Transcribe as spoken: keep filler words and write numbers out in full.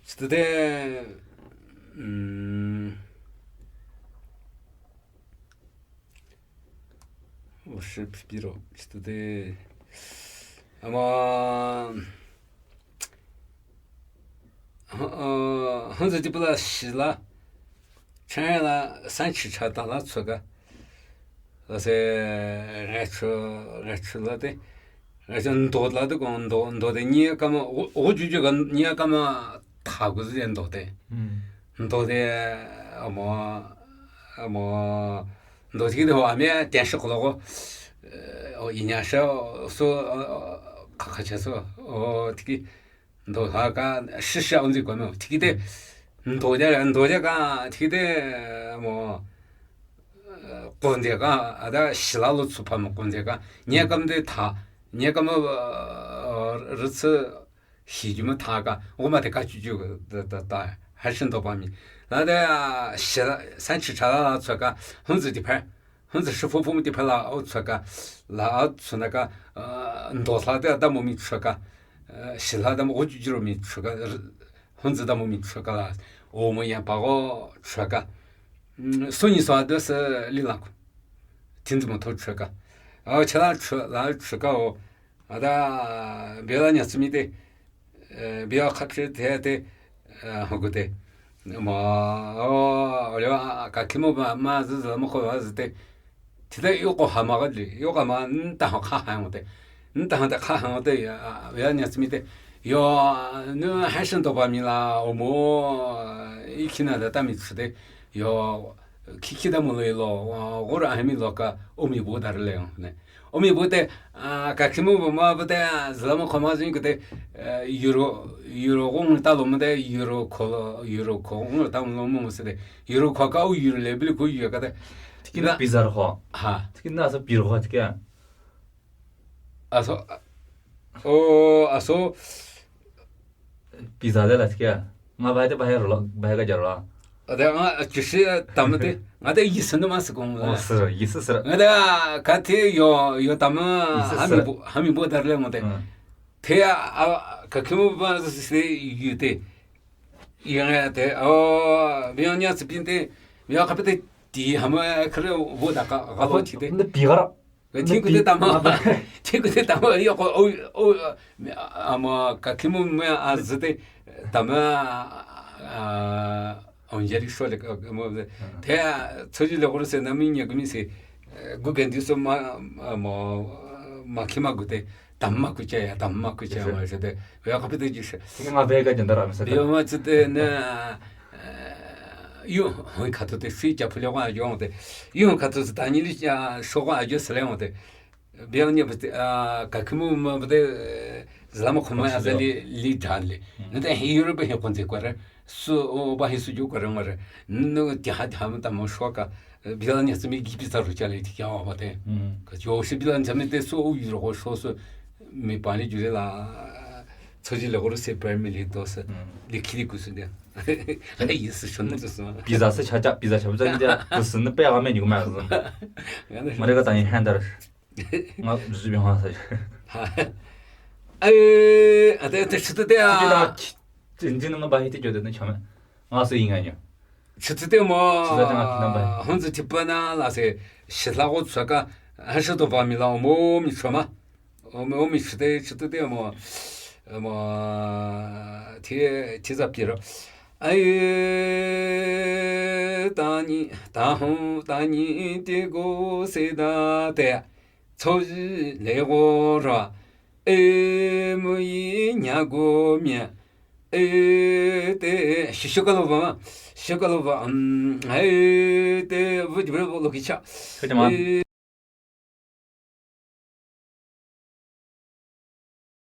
Chitüde, mm, 我是 Pipiro, chitüde, ama, ha, ha, hanzi tipa la shila, chaya la, sanchi chata la tsuka. Lase, ngachu, ngachu la de, ngachu ndo la de kong, ndo, ndo de nya kama, o, o ju ju ka nya kama thagu zi de ndo de. Ndo de, ama, ama, ndo tiki de ho amia tian shi kolo ko, eh, o inya shi, so, o, o, ka ka cha so, o tiki, ndo ha ka, shi shi onzi kwa mo. Tiki de, ndo ja, ndo ja ka, tiki de, mo, eh, konde ka, ada shila lo tsupa mo konde ka. Nya kam de tha, nya kam, eh, rutsu, hi ju mo tha ka, o ma de ka ju ju, da, da, da, ha shin do ba mi. La de, ah, shila, sanchi cha la la tsuka, hunzi di pa. Hunzi shi fu fu di pa la o tsuka, la o tsuna ka, eh, ndo la de da mo mi tsuka, eh, shila da mo o ju ju mi tsuka, r-, hunzi da mo mi tsuka la, o mo ya pa o tsuka. Mm, so ni so de se li la ku. Tin zi mo to tsuka. O cha la tsu, la tsuka o, ada, bia la nya tsimi de, eh, bia kha che te de, eh, ho gu de. Ma, o, o leo, a, ka kimo ba, ma, zi, zi, mo ko, zi de. Ti de yo ko ha ma ga li, yo ka ma, n ta ha kha ha mo de. N ta ha de kha ha mo de, a, bia nya tsimi de. Yo, nu ha shin do ba mi la, o mo, i ki na da ta mi tsu de. Yo, ki ki da mo le lo, o, go ra ha mi lo ka, o mi bo da le yo, ne. O mi bo de, a, ka ki mo bo ma bo de, a, zla mo ko ma zin ko de, eh, euro, euro go ng ta lo mo de, euro ko lo, euro ko ng ta lo mo mo se de. Euro ko ka o euro le, bili ko euro ka de. Tiki na pizza ho. Ha. Tiki na sa pizza ho, tiki. A so, o, a so, pizza de la tiki. Nga ba de ba he ro, ba he ka ja ro. A de nga, a, chi shi, tam de. Nga de yi sen de ma se kong. O, se, yi se se. Nga de, ka te yo, yo tam, yi se ha mi se bo, ha mi bo da le mo de. Mm. Te, a, a, ka ki mo ba se yu de. Yi nga de, o, bi yo nya se bin de. Bi yo ka pe de, ti ha ma, ka le bo da ka, ka bo ti de. Ne pi ga ra. Tingku te tama, tingku te tama, yo ko, o, o, ama, ka ki mo me a zi te, tama, a, onjeri shole, mo, te, tsoji le gore se, nami nya gumi se, gu gen di so ma, ama, ma ki ma gu te, tama ku cha ya, tama ku cha ma se te, ya ka pe te ji se. Nga ve ga janda ra me se. Yo ma se te, na, yu, hoi ka to te, si cha pule wa yo te, yu ka to se ta ni li cha, so wa yo se le te. Bia nya ba, a, ka ki mo ma ba de, eh, zla mo ko ma ya li, li dan le. Nde hi yoro ba hi konze kwa re. Su, o, ba hi su ju kwa re ma re. Nde ti ha, ha ma ta mo shwa ka. Eh, bia nya tsimi gi pi sa ru cha le ti kya wa ba de. Ka jo shi bia nya tsimi de su o yoro ko shwa su. Mi pa ni ju le la. Tsoji le ko ru se pa mi le do se. Le ki li ku su de. Le yi su shon de su. Pizza se cha cha, pizza cha cha de. Ku su ne pe ga me ni ku ma. Ma re ga ta ni han da. Nga, zi bi hwa sa. Ha. Ai, ate, ate, chitü te a. Chitü te a. Jin, jin nga ba hi te jo de na chame. Nga se inga nya. Chitü te mo. Chitü te nga ki na ba. Hunzi tipa na la se, shila go tsaka, ha shi do ba mi la mo mi chama. O mo mi chitü, chitü te mo. Mo, ti, ti za pi ro. Ai, ta ni, ta hon, ta ni, te go se da te. Tsoji le go ra, e, mu yi nya go mia, e, te, shi, shi ka lo ba ma, shi ka lo ba, mm, e, te, vu ji bu lo ki cha. Ka cha ma. E,